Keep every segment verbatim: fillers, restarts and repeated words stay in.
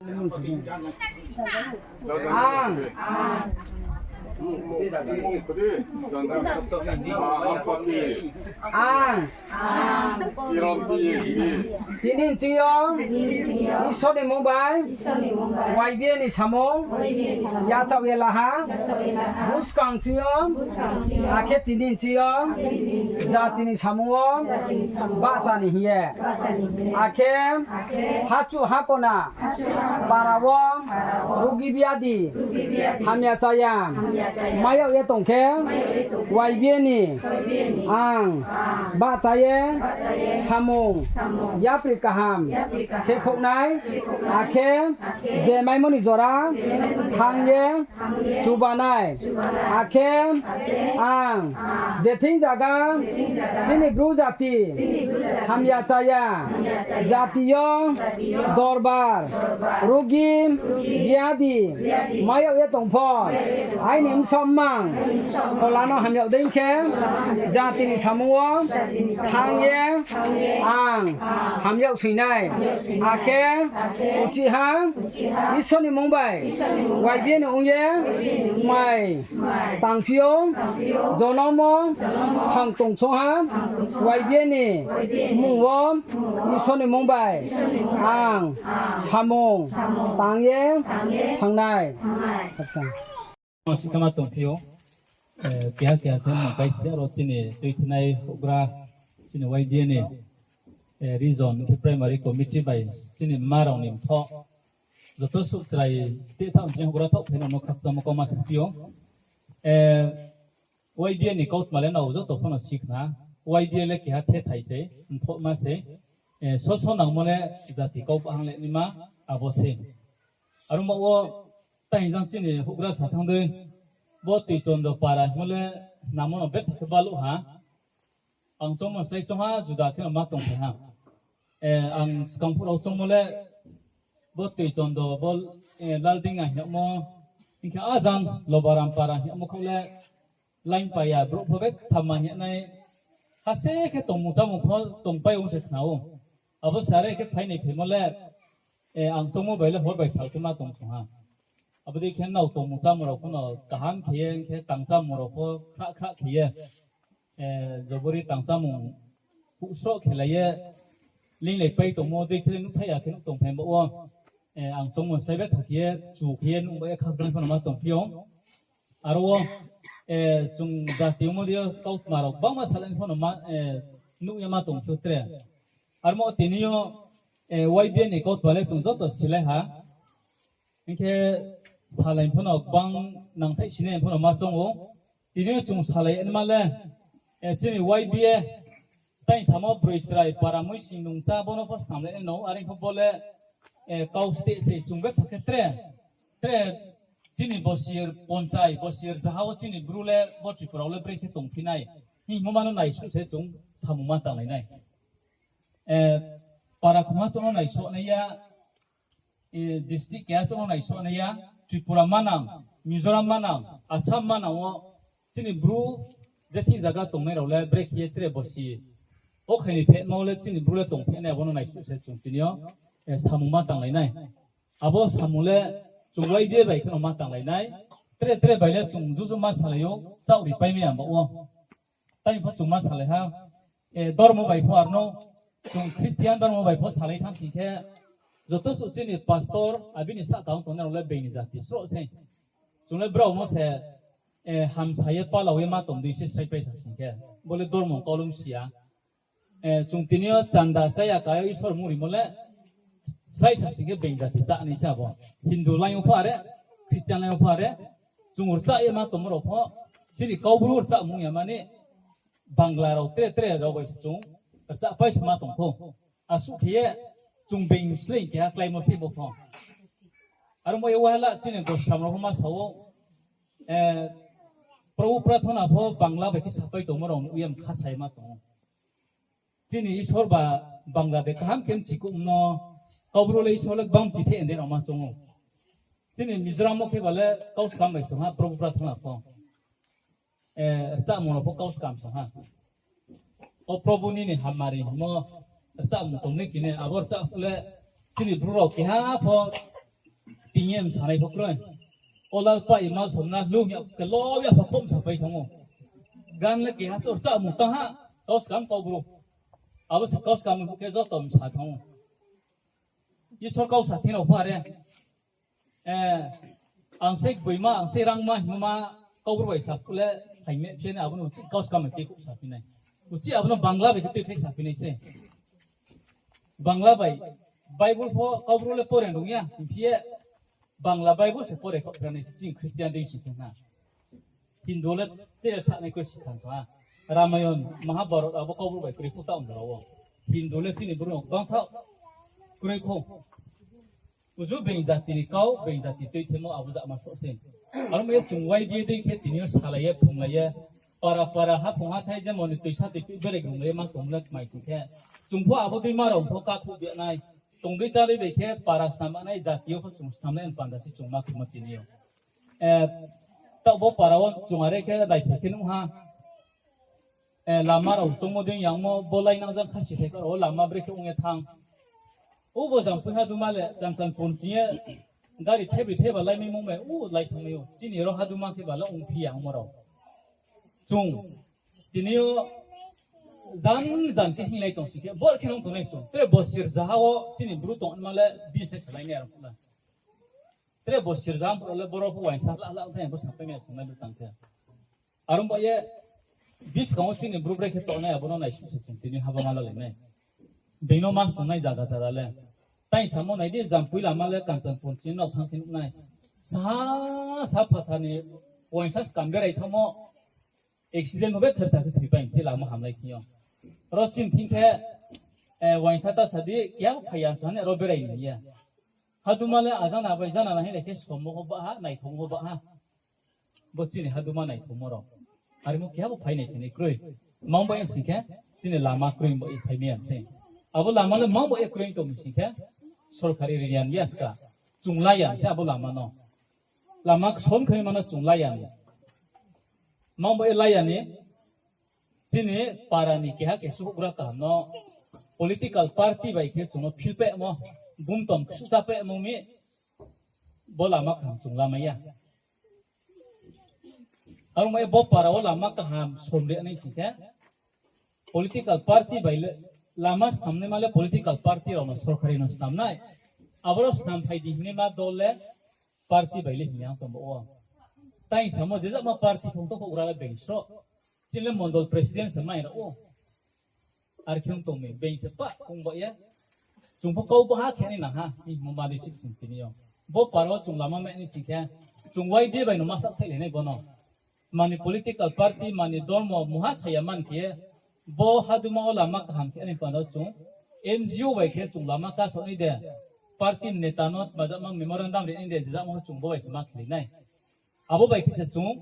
Ang. Ang. Tini nching yo Isor ni mmung bai Y B A ni samung yachaoh ye la ha. Buskang nching yo, akhe tini nching yo jati ni samung wo bahcha ni hing ye. Akhe hachu hakona para wo rugi biadi hamya chaya mai yag ye tong khe, Y B A ni ang bahcha ye samung yapri kaham sekhouhnai, akhe je maimo ni jora thanng ye chubanai, akhe ang je thing zaga chini Bru jati hamya chaya, jati yo dorbar, rugi, biadi mai yag ye tong pho, aini bsa mmang phola no hamyag dei khe, jati ni samung wo thanng ye ang hamyag soinai, akhe uchih ha Isor ni mmung bai Y B A ni ong ye smai tangphi ou, jonom wo thang tong song ha, Y B A ni mmung wo Isor ni mmung bai ang samung tang ye thanng nai. Acha. Sikama tongphi ou, keha keha khe mung kaisa aro chini tuithinai houhgra, chini Y B A ni region khe primary committee bai chini mma rao ni mthoh joto suh chrai tei thaoh chini houhgra thaoh phaino no khakchangmo kauma saphi ou. Y B A ni kautma le nrao joto pho no si khna. Y B A le keha thethai se, mthohma se, soso nangmo le jati kau bahang le naima abo se. Aro ma wo tang jang chini houhgra sa thanng dei, bo Toichondo para hingmo le namo no betha khe baluh ha. Ang choungmo slái choungha juda khe no ma tongphai ha. Ang skang phuh rao choungmo le bo Toichondo bo Laldinga hing yagmo, hing khe ajang Lobaram para hing yagmo khaoh le laing pai ya, brouh pho betha ma hing yagnai. Hase khe tongmung chámung pho tongpai ong se khna ou. Abo se are khe phainai phaimo le, ang choungmo bai le hor bai sal khe ma tong song ha. Abo dei khe nrao tongmung chámung rao pho no kaham khe ye, hing khe tang chámung rao pho khrah khrah khe ye, jobori tang chámung huh sroh khelai ye, linglai pai tongmo dei khe le nuhthai ya khe nuh tongphai ba wo, ang choungmo slái betha khe ye, chu khe ye nuh ba ye khakchang pho no ma tongphi ou. Aro wo, chung jati ongmo dei yo kautma rao gbangma salai pho no ma, nuh ye ma tongphi ou tre. Aro mo tini yo, Y B A ni kautma le chung joto silai ha. Hing khe salai pho no gbang nangthai sinai pho no ma choung ou. Tini yo chung salai nma le, chini Y B A, tei samo broi chrai para muising nungcha bo no pho snam le no, are pho bo le, kau steh se chung betha khe tre, tre chini bosir ponchai, bosir zaha wo chini Bru le bo Tripura wo le brekhe tongphi nai hingmo ma no naisuh se chung samung ma tanglai nai. Para khongha chung no naisuh nai ya, district keha chung no naisuh nai ya, Tripura manang, Mizoram manang, Assam manang wo chini Bru je thing zaga tongnai rao le brekhe ye tre bosi o khai ni phehma wo le chini Bru le tongphi nai, abo no naisuh se chung tini yo samung ma tanglai nai. Abo samung le chung Y B A bai khe no ma tanglai nai. Tre tre bai le chung juju ma salai ou, taoh ri pai mai ya ba wo. Tai pho chung ma salai ha, dormo bai pho ar no, chung Christian dormo bai pho salai thanng sing khe, joto suh chini pastor, abini sahka ong tongnai rao le being ni jati sroh sei. Chung le brao no se, hamsa ye palau ye ma tong dei se sraipai sa sing khe, bo le dormo kau le si ya. Chung tini yo chanda chá ya ka yo Isor mung rimo le, srai sa sing khe being jati chá nai se abo. Hindu laing yo pho are, Christian laing yo pho are, chung rchah ye ma tongmo rao pho, chini Kaubru rchahmung ya mani, Bangla rao tre tre rao bai se chung rchahpai se ma tong pho. Asuh khe ye chung being sleing keha kláimo sei bo pho. Aro mo ye wahala chini Gosram rao pho ma sa ou, Probhu Prathona pho Bangla bai khe sapai tongmo rao nuh ye mkha sa ye ma tong ou. Chini Isor ba Bangla de kaham khe mchikuh no, Kaubru le Isor le gbang mchitheh de rao ma choung ou. Chini Mizoram wo khe ba le kau skam bai song ha Probhu Prathona pho. Rchahmung rao pho kau skam song ha. O Probhu nini hamari hingmo rchahmung tong ni kine, abo rchah phuh le chini Bru rao keha pho Tini ye msanai pho kroi. O lal pa ima somna lung ya ke lo ya pha khom sapai thango. Gan le keha so rcha mung tang ha. Kau skam kau bru. Abo se kau skam khe joto msa thango. Isor kau sa thing rao pha re. Eh, ang se gboima, ang se rangma, hingma, kau bru bai sa phu le phaime phe ni abo no uchih kau skam bai tei khuh saphi nai. Uchih abo no Bangla bai khe tui khai saphi nai se. Bangla bai Bible pho kau bru le pore nung ya, hing phi ye Bangla Bible se pore khaoh phra nai ching Christian dei si khe na. Hindu le te sa nai koi si thanng ha. Ramayon, Mahabharat abo kau bru bai kroi khuh ta ong rao wo. Hindu le chini bru no bang thao kroi kho. Uju being jati ni kau, being jati tui themo abo jama soh se. Aro mo ye chung Y D A dei khe tini yo salai ye, phunglai ye, para para haphung hathai je moni tuisa tui tui berek runglai ye ma tongmle kmai sing khe. Chung pho abo dei ma rao pho kakhuh bia nai. Tong dei chá dei bai khe para snam nai, jati yo pho chung snam nai, panda se chung ma khemo tini yo. Eh, taoh bo para wo chung are khe daiphai khe nuh ha. Eh, lama rao chongmo dei yangmo, bo lai nang jang khasi thai kha rao lama brekhe ong ye thanng. Ubo Jampui haduma le, Kanchanpur ching ye, gari thebri theba lai mai mung bai, u lai thanng mai ou. Chini ro haduma khe ba le ongphi ya ongmo rao. Chung, tini yo, jan jan khe hinglai tong sing khe, bor khe nung tongnai chung. Tre bosir jaha wo, chini bru tongma le, bini se salai nai aro phuh la. Tre bosir jaha phuh le, boro pho uaingsa la la thai bo sapai nai chung nai btang khe. Aro ba ye, buskang wo chini bru brekhe tongnai abo no naisuh se chung tini haba ma lalai nai. Being no ma tongnai zaga zaga le. Tai samo nai di, Jampui lama le Kanchanpur chini no thanng khe nuh nai. Sa, sa phathar ni uaingsa skam berai thanngmo, accident pho bether tha khe thoipai se lama hamlai thing yo. Ro chini thing khe, eh, uaingsa ta sa di, keha phai ya sa ne ro berai ni ya. Haduma le ajana bai jana la hinglai khe sommo pho bah ha, naithongmo pho bah ha. Bo chini haduma naithongmo rao. Aremo keha bo phai nai khe nai kroi. Mang ba ye sing khe, chini lama kroi ba ye phai mi ya se. Abo lama le mang ba ye kroi tong mi sing khe, sorkari ri ya ni ya ska. Chung la ya se abo lama no. Lama ksom khe ma no chung la ya ni. Mang ba ye la ya ni, chini para ni keha khe suhgra kaham no political party bai khe chung no philpehmo, bumtom ksuhchapehmo mi, bo lama kaham chung lamai ya. Aro mai bo para wo lama kaham somri nai sing khe, political party bai le, lama snamnaima le political party rao no sorkari no snam nai. Aboro snam phai di hingnaima dol le party bai le hing ya tong bo wo. Tai samo jejama party phung to kho ura le being sroh. Chini le mondol president se mai rao ou. Ar khe ong tong mi, being se pah ong ba ye. Chung pho kau baha khe nai nang ha, hingmo ma dei se chung tini yo. Bo para wo chung lama mai ni sing khe, chung Y D A bai no ma saohthaih lai nai bo no. Mani political party, mani dormo, mungha saya man khe, bo haduma wo lama kaham khe nai panda chung, N G O bai khe chung lama kasaoh nai de, party neta no majama memorandum ri nai de, jejama chung bo bai se ma khelai nai. Abo bai khe se chung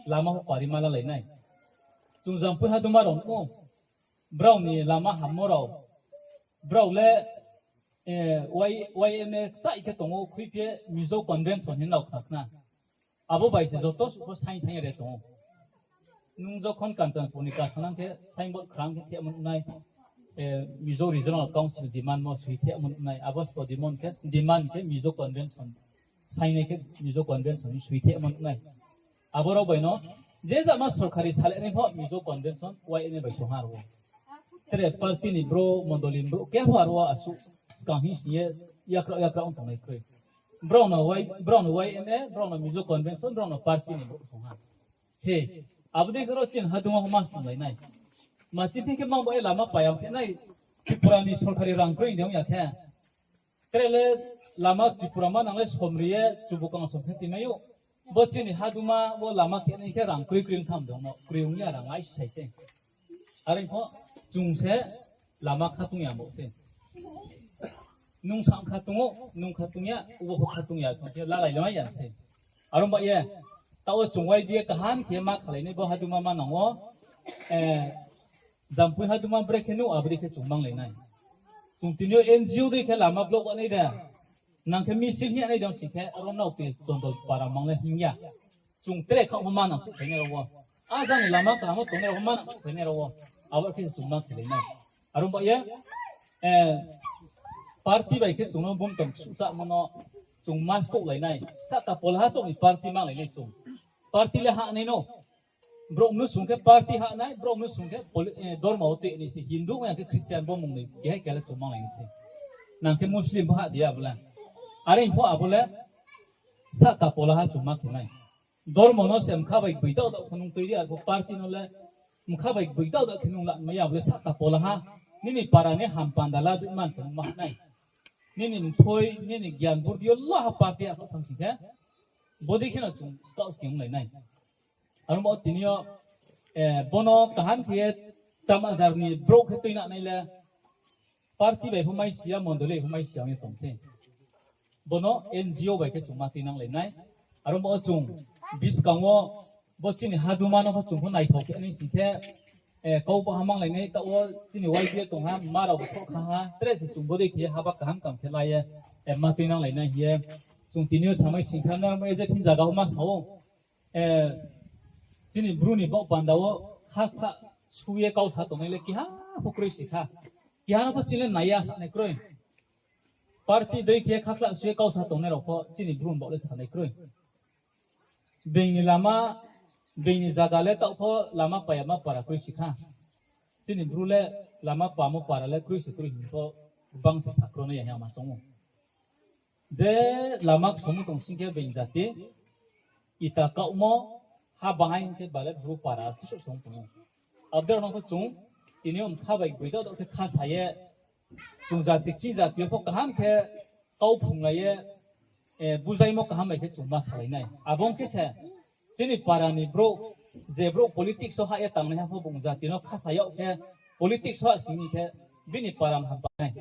lama pho pari ma lalai nai. Chung Jampui haduma rao nuh ou, brao ni lama hammo rao, brao le, eh, Y-, Y M A tai khe tong ou, khuiphe Mizo Convention hing nao khna khna. Abo bai se joto suh pho saing saing re tong ou. Nung jokhon Kanchanpur ni kasanang khe, signboard khrang khe thehmo nuh nai, eh, Mizo Regional Council demand mo sui thehmo nuh nai, abo spo demand khe, demand khe Mizo Convention, saingnai khe Mizo Convention ni sui thehmo nuh nai. Abo rao bai no, je jama sorkari salai nai pho Mizo Convention, Y M A bai song ha aro wo. Tre party ni brouh, mondoli ni brouh, kepho aro wo asuh, skang hing sing ye, yakrao yakrao ong tongnai kroi. Brao no Y-, brao no Y M A, brao no Mizo Convention, brao no party ni brouh song ha. He, abo dei khe ro chini haduma pho ma snunglai nai. Ma chini thing khe mang ba ye lama payam khe nai, Tripura ni sorkari rang kroi de ong ya khe. Tre le lama Tripura manang le somri ye chubu kang som khe ti mai ou. Bo chini haduma bo lama khe nai khe rang kroi kroi ong tham de ong no, kroi ong ya rang ai sai se. Are pho chung se lama khatung ya bo se. Nung sa khatung ou, nung khatung ya, ubo pho khatung ya, tong khe lalai lamai ya se. Aro ba ye, taoh wo chung Y D A kaham khe ma khalai nai bo haduma manang wo, eh, Jampui haduma brekhe nuh, abo dei khe chung manglai nai. Chung tini yo N G O dei khe lama block nai de. Nang khe misil hing ya nai de ong sing khe, aro nao tui tondol para mang le hing ya. Chung tre khaoh pho manang phuh phai nai rao wo. A jang ni lama kaham wo tongnai rao wo manang phuh phai nai rao wo. Abo khe chung ma khelai nai. Aro ba ye, eh, party bai khe chung no bumtom ksuhchamo no, Chung ma skouhlai nai, sahka polaha chouh ni party manglai nai chung. Party le hah nai no. Brouh mnusu khe party hah nai, brouh mnusu khe poli-, eh, dormo wo tui nai se, Hindu ya khe Christian bo mung ni kehai kehai le chung manglai nai se. Nang khe Muslim pho hah di abo le. Are pho abo le sahka polaha chung ma khe nai. Dormo no se mkha bai gboi daoh daoh khe nung tui di, arphuh party no le mkha bai gboi daoh daoh khe nung la mai ya, abo le sahka polaha nini para ni ham panda la di man se nung ma hah nai. Nini mthoi, nini gyan burdi yo laha party ya khaoh thanng sing khe, bodei khe no chung skaoh sing onglai nai. Aro bo tini yo, eh, bono kaham khe ye chamajar ni brouh khe tuina nai le, party bai pho mai si ya, mondoli pho mai si ya ong ye tong se. Bono N G O bai khe chung ma tuinanglai nai. Aro bo chung buskang wo bo chini haduma no pho chung pho naithao khe nai sing khe, eh, kau baha manglai nai, taoh wo chini Y B A tong ha, ma rao bo thoh kha ha, tre se chung bodei khe ye haba kaham kam khe la ye, eh, ma tuinanglai nai hing ye. Chung tini yo samai sing kha, nrao mai je phin zaga wo ma sa ou. Eh, chini Bru ni baoh panda wo khakhla su ye kau sa tongnai le keha pho kroi si kha. Keha no pho chini le nai ya sanai kroi. Party dei khe khakhla su ye kau sa tongnai rao pho chini Bru ni baoh le sanai kroi. Being ni lama, being ni zaga le taoh pho lama payama para kroi si kha. Chini Bru le lama pamo para le kroi se kroi hing pho gbang se sakro nai ya hing ma choung ou. Je lama ksomu tong sing khe being jati, ita kaohmo, ha bahai hing khe ba le Bru para khusoh song tong ou. Abo dei rao no pho chung, tini yo mkha bai gboi daoh daoh khe kha sa ye, chung jati kching jati yo pho kaham khe kau phrunglai ye, eh, buzaimo kaham bai khe chung ma salai nai. Abo ong khe se, chini para ni brouh, je brouh politics wo hah ye tangnaiha pho bung jati no khasa yag khe, politics wo hah sing ni khe, bini para ni ham pa nai.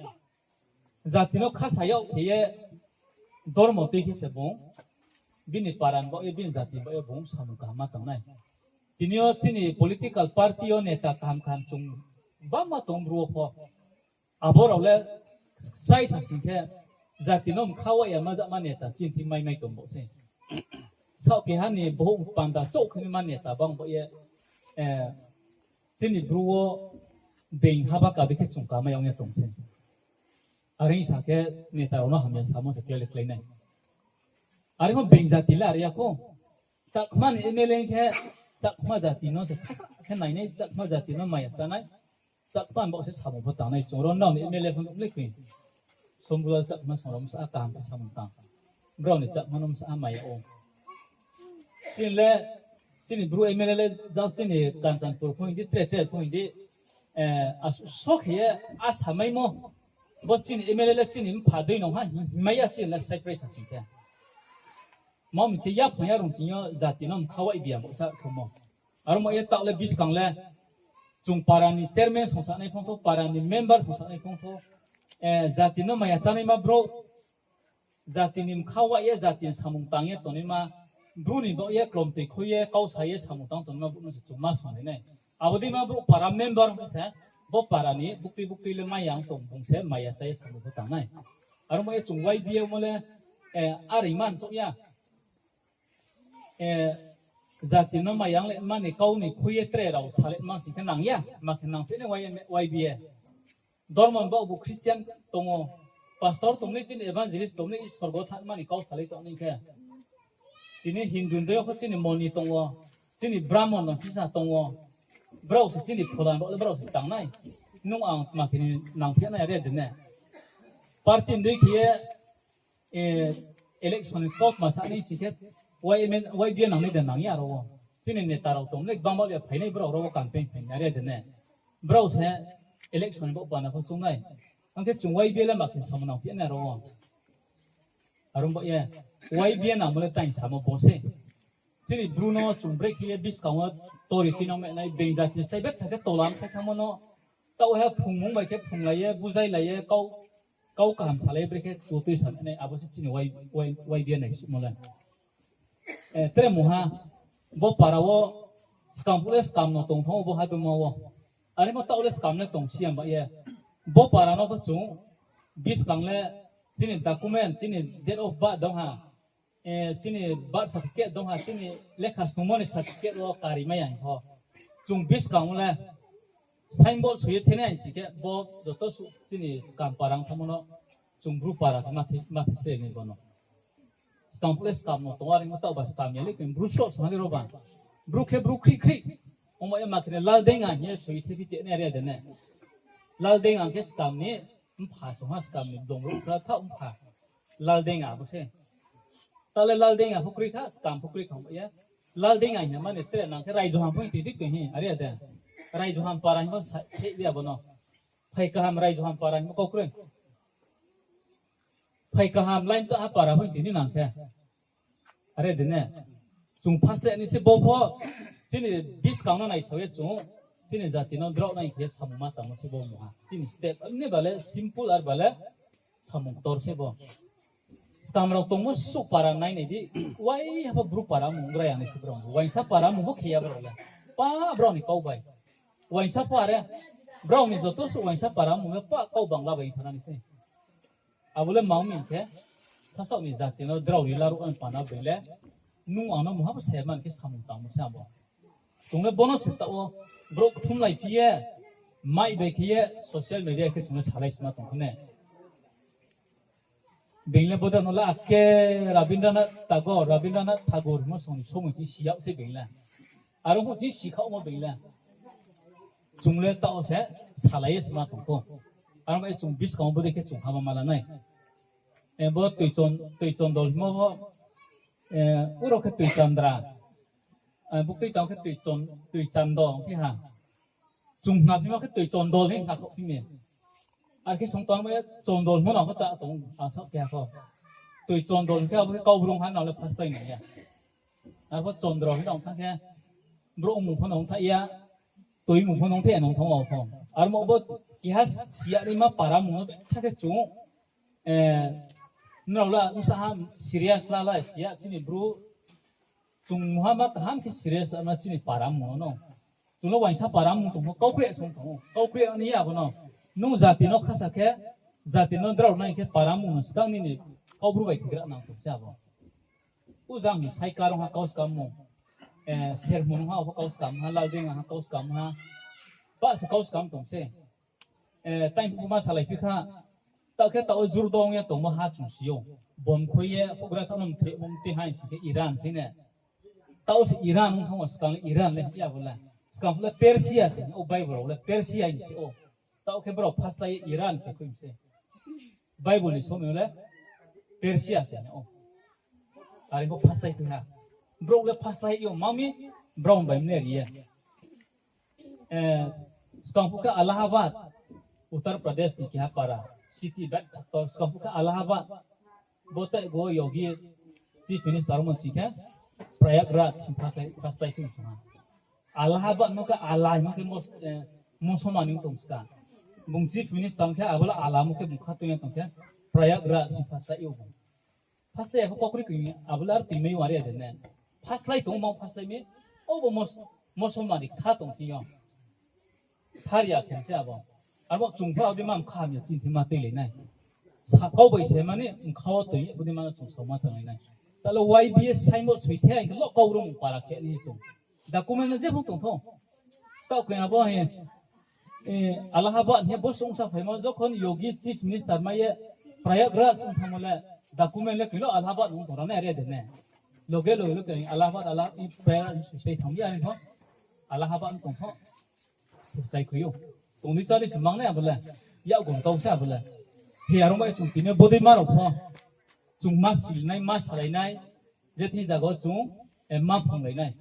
Jati no khasa yag khe ye, dormo tui khe se bung, bini para ni baoh ye, bini jati baoh ye bung samung kaham ma tang nai. Tini yo chini political party yo neta kaham kaham chung bangma tong Bru wo pho. Abo rao le chrai sa sing khe, jati no mkha wai ya ma jama neta chini thing mai mai tong bo se. Saoh keha ni bohouh panda chouh khe ma neta bang bo ye, eh, chini Bru wo being haba kabi khe chung kamai ya ong ye tong se. Are sa khe neta rao no hamya samo se kláilai klái nai. Are pho being jati le are ya khou. Chakma ni M L A khe Chakma jati no se khasa khe nainai, Chakma jati no maya chánai. Chakma ni baoh se samung pho tangnai, chung ro nrao ni M L A pho nuh le koi. Sombulal Chakma song rao bsa kaham khe samung tang. Brao ni Chakma no bsa maya ou. Chini le, chini Bru M L A le jang chini Kanchanpur pho hing di, tre tre pho hing di, eh, asuh so khe ye a samaimo, bo chini M L A le chini mpha dei nong ha, himai ya chini le saiprai sa sing khe. Ma mi khe yaphang ya rung ching yo jati no mkha wai biya bo sa khe mo. Aro mo ye taoh le buskang le chung para ni chairman songsanai phongthou, para ni member songsanai phongthou, eh, jati no maya chánaima brouh, jati ni mkha wai ye, jati ni samung tang ye tongnaima, Bru ni baoh ye klomtoi khui ye, kau sa ye samung tang tongnaima brouh no se chung ma songlai nai. Abo dei ma brouh para member ong khe se, bo para ni buktui buktui le maya ong tong, bung se maya chá ye samung pho tang nai. Aro mo ye chung Y B A mo le, eh, are man chouh ya. Eh, jati no maya ong le ma ni kau ni khui ye tre rao sa le ma sing khe nang ya, ma khe nang phi nai Y B A. Dormo ni baoh bu Christian tong ou, pastor tong ni, chini evangelist tong ni, sorgo thanngma ni kau salai tong ni khe. Tini Hindu ni dei yo pho chini moni tong ou, chini Brahmon no khisa tong ou. Brao se chini phola ni baoh le brao se tang nai. Nung ang tma khe ni nang phi nai are de ne. Party ni dei khe ye, eh, election ni kau tma sa nai sing khe Y M A, Y B A nang nai de nang ya aro wo. Chini neta rao tong le gbang baoh le phai nai brao aro wo campaign phai nai are de ne. Brao se election ni baoh pana pho choung nai. Ang khe chung Y B A le ma khe samung nang phi nai aro wo. Aro baoh ye, Y B A nangmo le tang samo bo se. Chini Bru no chung brekhe ye buskang wo tori tuinang mai nai, being jati ni chai betha khe tola mthai thanngmo no, taoh he phrungmung bai khe phrunglai ye, buzailai ye, kau, kau kaham salai ye brekhe chu tui sa mai nai, abo se chini Y, Y, Y B A naisuhmo le. Eh, tre mungha, bo para wo skam phuh le skam no tong thanng ou bo haduma wo. Are mo taoh le skam le tong si ya ba ye. Bo para no pho chung, buskang le chini document, chini date of birth dong ha, eh, chini birth certificate dong ha, chini lekha snungmo ni certificate wo kari mai ya hing pho. Chung buskang le signboard soi ye thenai sing khe bo joto suh chini skam para ong thanngmo no chung Bru para khe ma thi, ma thi se nai bo no. Skang phuh le skam no tong, are mo taoh ba skam ya le khe, bru sroh song ha le ro ba. Bru khe bru khrih khrih. Omo ye ma khe ne Laldenga hing ye soi the phi te nai re de ne. Laldenga khe skam ni mpha song ha, skam ni dong ro kra tha mpha. Laldenga bo se. Ta le Laldenga pho kroi kha, skam pho kroi kha ong ba ye. Laldenga hing ye mani tre nang khe Raijoham pho hing ti dik tong hi, are de. Raijoham para hing pho sa-, thei di abo no. Phai kaham Raijoham para hing pho kau kroi. Phai kaham Laimchaha para pho hing ti ni nang khe. Are de ne. Chung first le ni se bo pho, chini buskang no naisao ye chung, chini jati no drao nai khe samung ma tangmo se bo mungha. Chini step, ni ba le simple ar ba le samung ktor se bo. Skam rao tongmo suh para nai nai di, wai ha pho bru para mung gra ya nai se brao. Waisa para mung pho khe ya brao le. Pa brao ni kau bai. Waisa pho are, brao ni joto suh waisa para mung le pa kau bangla bai thanani se. Abo le ma ong mi khe, sasaoh ni jati no drao ri laruh nai pana being le, nung ang no mungha pho se man khe samung tangmo se abo. Chung le bo no se taoh wo, brouh kthumlai phi ye, mic bai khe ye, social media khe chung le salai sima tong khe ne. Being le bodei no le ake Rabindranath Tagore, Rabindranath Tagore hingmo song ni somoi thing si yag se being le. Aro phuh thing si khaohmo being le. Chung le taoh se salai ye sima tong kho. Aro bai chung buskang wo bodei khe chung haba ma la nai. E, bo Toichon-, Toichondol hingmo bo, e, uro khe Toichandra. E, buktui tang khe Toichon-, Toichando hing phi ha. Chung hna phimo khe Toichondol hing hna khaoh phi mi. Ar khe song tang bai Chondol hingmo no pho chá tong, ang saoh khe ha kho. Toichondol hing khe abo khe Kaubrung ha nang le first time nai ya. Arpho Chondro hing tong thanng khe, brouh mung pho nong thaih ya, toi mung pho nong thaih ya nong thanng ou pho. Armo bo keha si ya naima para mung no betha khe chung, e, nrao la bsa ha serious la la si ya, chini bru chung mungha ma kaham khe serious la ma chini para mung no. Chung no waisa para mung tong pho, kau kre song tong ou, kau kre ni abo no. Nung jati no khasa khe, jati no drao nai khe para mung no skang nini Kaubru bai khe gra nang tong se abo. Ujang ni Saikarong ha kau skam mung, e, Sermon ha pho kau skam ha, Laldenga ha kau skam ha, pa se kau skam tong se. E, taing phu ma salai phi kha, taoh khe taoh wo jurdong ye tongmo ha chung si ou. Bom khoi ye, houhgra thaoh no mthoi mung ti ha hing si khe Iran si ne. Taoh se Iran ong thanng ou, skang Iran le hing ya bo le. Skang phuh le Persia se, o Bible rao le Persia hing si ou. Taoh khe brao phaslai ye Iran khe khui se. Bible ni somoi le Persia se hing ou. Are bo phaslai khui ha. Brouh le phaslai yo ma mi, brao bai mne ri ye. E, skang phuh khe Allahabad, Uttar Pradesh ni keha para, city bet doctor, skang phuh khe Allahabad, bo tei bo Yogi Chief Minister mo si khe, Prayagraj sing pha khe, phaslai khe song ha. Allahabad no khe Alla hingmo khe mos-, e, Musalman ni tong ska. Bung Chief Minister khe abo le Alla mo khe bung kha tong ya tong khe, Prayagraj sing phaslai yo bung. Phaslai ya khe kokri koi, abo le ar tuimai yo are ya de ne. Phaslai tong ma phaslai mi, o bo mos-, Musalman ni kha tong thing yo. Thar ya khe se abo. Abo chung pho abo dei ma mkha hamya chini thing ma tuilai nai. Sakau bai se mani mkha wo toi, abo dei ma no chung sao ma tanglai nai. Tale Y B A signboard soi the, hing khe lo Kaubrung para khe ni chung. Document no je pho tong thou. Taoh khe abo he, e, Allahabad he bo sungsa phaimo, jokhon Yogi Chief Minister mai ye Prayagraj sing thanngmo le, document le kilo Allahabad ong tong ra nai are de ne. Loge loge lo khe Allahabad, Allahabad, Prayagraj sing sai thanng ya hing pho. Allahabad tong pho. Phaslai khui ou. Tong di chari se mang nai abo le. Yak gon kau se abo le. He arong bai chung tini bodei ma rao pho. Chung ma silinai, ma salainai. Je thing zaga wo chung, e, ma phanglai nai.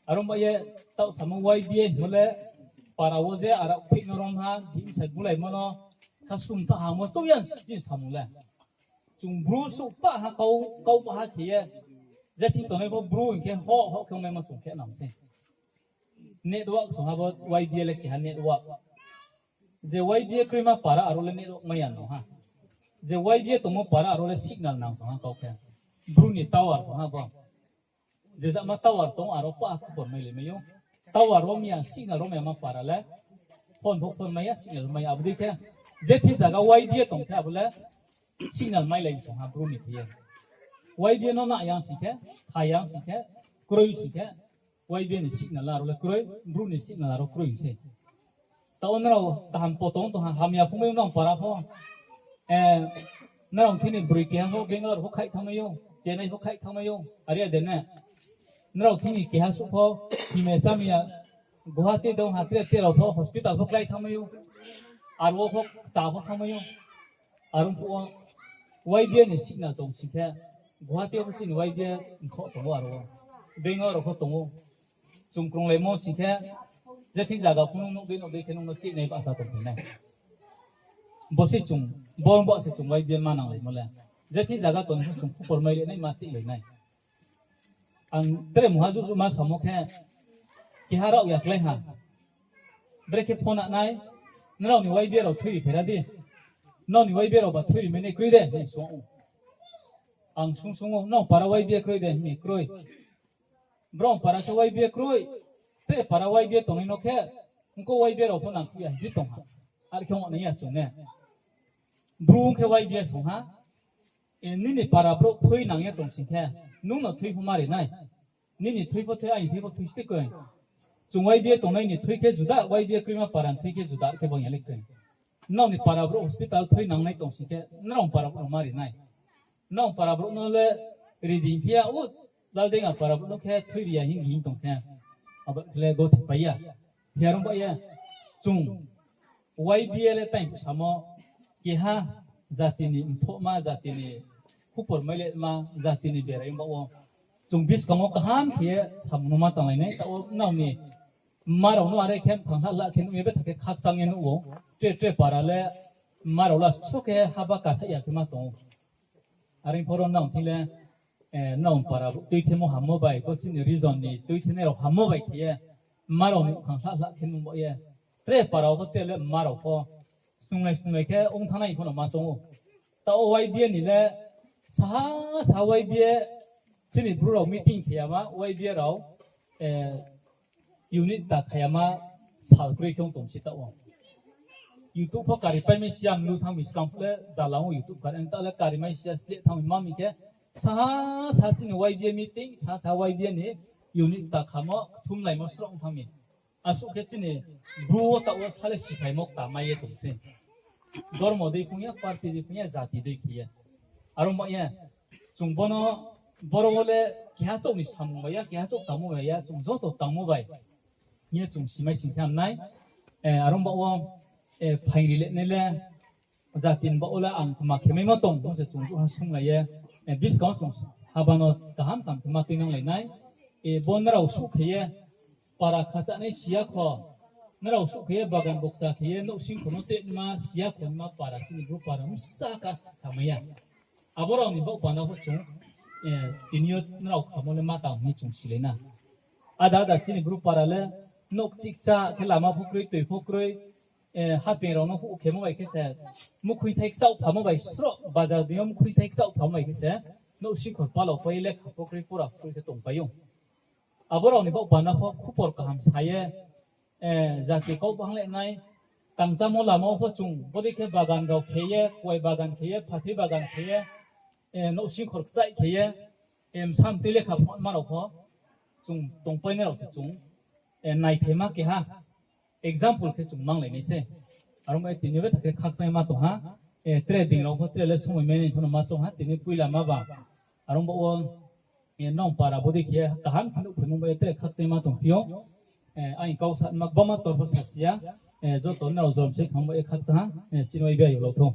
Aro ba ye taoh samo Y B A hingmo le para wo je ara phih no rom ha, him sai bulai mo no, sa sum ta ha mo, chouh ya chini samung le. Chung bru suh pa ha kau, kau pa ha khe ye, je thing tongnai pho bru hing khe ho, ho khe ongmaimo chung khe nang se. Network song ha bo Y B A le keha network. Je Y B A kroima para aro le network mai ya no ha. Je Y B A tongmo para aro le signal nang song ha kau khe. Bru ni tower song ha bo. Je jama tower tong aro pa khupor mai le mai ou. Tower rom ya, signal rom ya ma para le. Phone pho phone mai ya, signal mai ya. Abo dei khe, je thing zaga Y B A tong khe abo le signal mai lai song ha bru ni khe ye. Y B A no na yang sing khe, kha yang sing khe, kroi sing khe, Y B A ni signal aro le kroi, bru ni signal aro kroi se. Taoh nrao kaham poto tong ha, hamya phungmai nang para pho. E, Nrao thini broi keha pho Bangalore pho khaih thanngmai ou, Chennai pho khaih thanngmai ou, are ya de ne? Nrao thini keha suh pho hime chámiya Guwahati dong ha tre tre rao pho hospital pho klái thanngmai ou, aro wo pho kcha pho thanngmai ou. Are ong phuh wo Y B A ni signal tong sing khe, Guwahati wo pho chini Y B A mthoh tong ou aro wo. Bangalore rao pho tong ou. Chung krunglaimo sing khe, je thing zaga pho nung nuh dei nuh dei khe nung no chihnai bahcha tongphai nai. Bo se chung, bo, bo se chung Y B A mananglaimo le. Je thing zaga tong pho chung khupor mailai nai, ma chihlai nai. Ang tre mungha juh juh ma samo khe, keha rao ya klái ha. Brekhe phone nai, nrao ni Y B A rao thui ri phaira di. Nrao ni Y B A rao ba thui ri mai nai kroi de, hing sung ou. Ang sung sung ou, nrao para Y B A kroi de, hing kroi. Brao para khe Y B A kroi, tre para Y B A tongnai no khe, ongko Y B A rao pho nangkhuh ya hing phi tong ha. Are khe ong nai ya chung ne. Bru ong khe Y B A song ha, e, nini para brouh thui nang ye tong sing khe, nung no thui pho ma ri nai. Nini thui pho thui, aini thui pho thui stikoi. Chung Y B A tongnai ni thui khe juda, Y B A kroima para ni thui khe juda khe bang ya le kroi. Nrao ni para brouh hospital thui nangnai tong sing khe, nrao para brouh no ma ri nai. Nrao para brouh no le ri di phi ya, u, Laldenga para brouh no khe thui ri ya hing hing tong khe, abo khe le gothe pai ya. Phi ya rong ba ye, chung Y B A le tai phu samo, keha jati ni mthohma, jati ni khupor mailai ma, jati ni berai ong ba wo. Chung buskang wo kaham khe ye samung no ma tanglai nai, taoh wo nrao ni mma rao no are khe mphang hla hla khe nuh ye betha khe khakchang ye nuh ou. Tre tre para le mma rao la so khe haba kathaih ya khe ma tong ou. Are pho ro nrao thing le, e, nrao para brouh tuithemo hammo bai, bo chini region ni tuithenai rao hammo bai khe ye, mma rao ni mphang hla hla khe nuh ba ye. Tre para wo pho tre le mma rao pho snunglai snunglai khe ong thanngnai pho no ma choung ou. Taoh wo Y B A ni le saha sa Y B A chini Bru rao meeting khe yama, Y B A rao, e, unit ta kha yama sal kroi khe ong tong si taoh wo. YouTube pho kari pai mai si ya, mlu thanng mi skang phuh le jala ong YouTube kari, taoh le kari mai si ya, sleh thanng mi ma mi khe, saha sa chini Y B A meeting, saha sa Y B A ni unit ta khamo, kthumlaimo sroh ong thanng mi. Asuh khe chini Bru wo taoh wo sa le siphaimo kta mai ye tong se. Dormo dei phung ya, party dei phung ya, jati dei khe ye. Are ong ba ye, chung bono, boro wo le keha chouh ni samung bai ya, keha chouh tangmo bai ya, chung joto tangmo bai hing ye chung simai sing khe ham nai. E, are ong ba wo, e, phaing ri le nai le, jati ni baoh wo le ang kma khe maimo tong, bo se chung jouh ha sunglai ye, e, buskang wo chung haba no kaham kaham khe ma tuinanglai nai. E, bo nrao suh khe ye, para khachahnai si ya kho, nrao suh khe ye, bagan bokcha khe ye, nouhsingkho no tuima si ya kho, nima para, chini Bru para, bsa ka samai ya. Abo rao ni baoh panda pho chung, e, tini yo nrao khamo le ma tang hing chung silai na. Ada ada chini Bru para le, nouh kchih kcha khe lama pho kroi, toi pho kroi, e, hapeng rao no huh khemo bai khe se, mukhuithai kchaoh phamo bai sroh, bazar deing yo mukhuithai kchaoh phamo bai khe se, nouhsingkhor palao pai ye lekha pho kroi, pora pho kroi khe tongpai ou. Abo rao ni baoh panda pho khupor kaham sa ye, e, jati kau banglai nai, tangchámo lama wo pho chung, bodei khe bagan rao khe ye, kuai bagan khe ye, phathoi bagan khe ye, e, nouhsingkhor kchaih khe ye, e, bsa mtoi lekha phonma rao pho, chung tongpainai rao se chung, e, naithaima keha, example khe chung manglai nai se. Are ong ba ye tini yo betha khe khakchangma tong ha, e, tre deing rao pho tre le somoi mai nai pho no ma choung ha, tini poila ma ba. Are ong ba wo, e, nrao para bodei khe kaham khe nuhphaimo bai ye tre khakchangma tongphi ou. E, aini kau sanma gbangma tor pho sasi ya, e, joto nrao jrom se khang bai ye khakchang ha, e, chini Y B A yo lau thou.